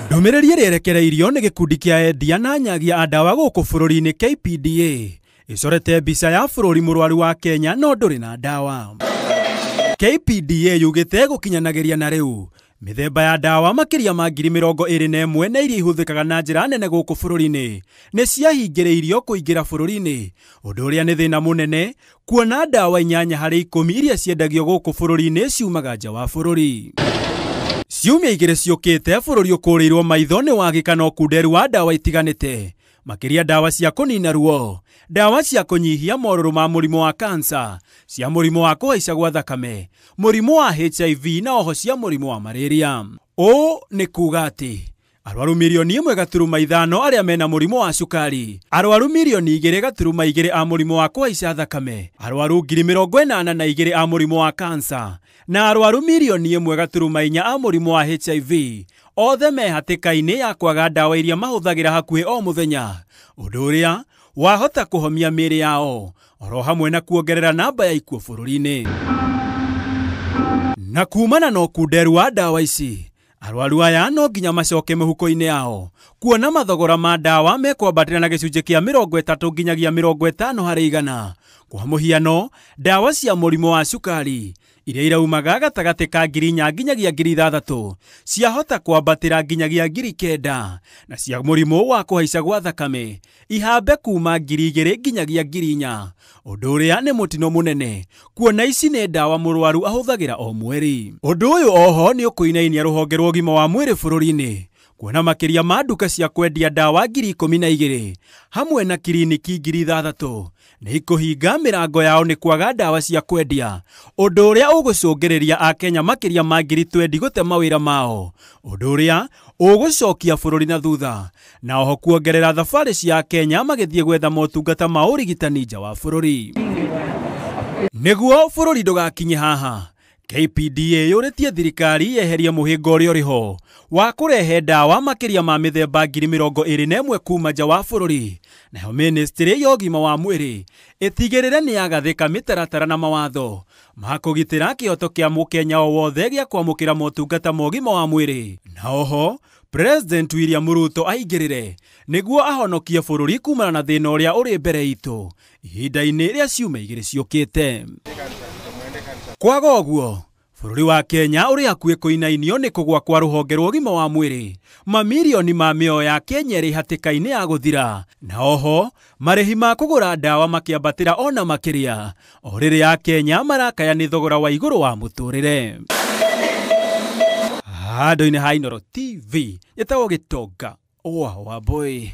Ndũmĩrĩri ĩrĩa ĩrekereirio nĩ gĩkundi kĩa endia na nyagia a ndawa gũkũ bũrũri-inĩ KPDA ĩcorete mbica ya bũrũri mũrwaru wa Kenya no ndũrĩ na ndawa. KPDA yugĩte gũkinyanagĩria na rĩu mĩthemba ya ndawa makĩria ma 21,000 na iria ihũthĩkaga na njĩra nene gũkũ bũrũri-inĩ nĩ ciahingĩrĩirio kũingĩra bũrũri-inĩ, ũndũ ũrĩa nĩ thĩna mũnene kuona ndawa 8 harĩ 10 iria ciendagio gũkũ bũrũri-inĩ ciumaga nja wa bũrũri. Ciumia 2 ciũkĩte bũrũri ũkũrĩirwo maitho nĩ wagĩka na ũkunderu wa ndawa itiganĩte, makĩria ndawa cia kũnina ruo, ndawa cia kũnyihia morũrũ ma mũrimũ wa kansa, cia mũrimũ wa kũhaica gwa thakame, mũrimũ wa HIV na oho cia mũrimũ wa malaria. Ũũ nĩ kuga atĩ arwaru milioni 1.5 arĩa mena mũrimũ wa cukari, arwaru milioni 2.2 a mũrimũ wa kũhaica thakame, arwaru 82,000 a mũrimũ wa kansa na arwaru milioni 1.4 a mũrimũ wa HIV othe me hatĩka-inĩ ya kwaga ndawa iria mahũthagĩra hakuhĩ o mũthenya, ũndũ ũrĩa wahota kũhomia mĩĩrĩ yao oro hamwe na kuongerera namba ya ikuũ bũrũri-inĩ. Na kumana na ũkunderu wa ndawa ici, arwaru aya no nginya macoke mĩhuko-inĩ yao kuona mathogora ma ndawa mekwambatĩra na gĩcunjĩ kĩa 30 nginyagia 50 harĩ igana. Kwa mũhiano, ndawa cia mũrimũ wa cukari iria iraumaga gatagatĩ ka 4,000 nginyagia 6,000 ciahota kwambatĩra nginyagia 9,000, na cia mũrimũ wa kũhaica gwa thakame ihambe kuma 2,000 nginyagia 4,000, ũndũ ũrĩa nĩ mũtino mũnene kuona ici nĩ ndawa mũrwaru ahũthagĩra o mweri. Ũndũ ũyũ oho nĩ ũkũinainia rũhonge rwa ũgima wa mwĩrĩ bũrũri-inĩ kuona makĩria ma nduka cia kwendia ndawa 12,000 hamwe na kiriniki 6,000 nĩ ikũhinga mĩrango yao nĩ kwaga ndawa cia kwendia, ũndũ ũrĩa ũgũcũngĩrĩria Akenya makĩria ma 20,000 gũte mawĩra mao, ũndũ ũrĩa ũgũcokia bũrũri na thutha na oho kuongerera thabarĩ cia Akenya magĩthiĩ gwetha motungata ma ũrigitani nja wa bũrũri. Nĩguo bũrũri ndũgakinye haha, KPDA yũrĩtie thirikari yeherie mũhĩnga ũrĩa ũrĩ ho wa kũrehe ndawa makĩria ma mĩthemba 21,000 kuma nja wa bũrũri, nayo ministry ya ũgima wa mwĩrĩ ĩtigĩrĩre nĩ yagathĩka mĩtaratara na mawatho ma kũgitĩra kĩhoto kĩa mũkenya o wothe gĩa kwamũkĩra motungata ma ũgima wa mwĩrĩ. Na oho President William Ruto aingĩrĩre nĩguo ahonokie bũrũri kumana na thĩna ũrĩa ũrĩ mbere itũ ihinda-inĩ rĩa ciumia 2 ciũkĩte. Kwaga ũguo, bũrũri wa Kenya ũrĩ hakuhĩ kũinainio nĩ kũgũa kwa rũhonge rwa ũgima wa mwĩrĩ, mamirioni ma mĩoyo ya Kenya ĩrĩ hatĩka-inĩ ya gũthira, na oho marĩhi ma kũgũra ndawa makĩambatĩra ona makĩria o rĩrĩa Akenya marakaya nĩ thogora wa igũrũ wa mũtũrĩre. Handũ-inĩ ha Inooro TV, njĩtagwo Gĩtonga wa Wambũi.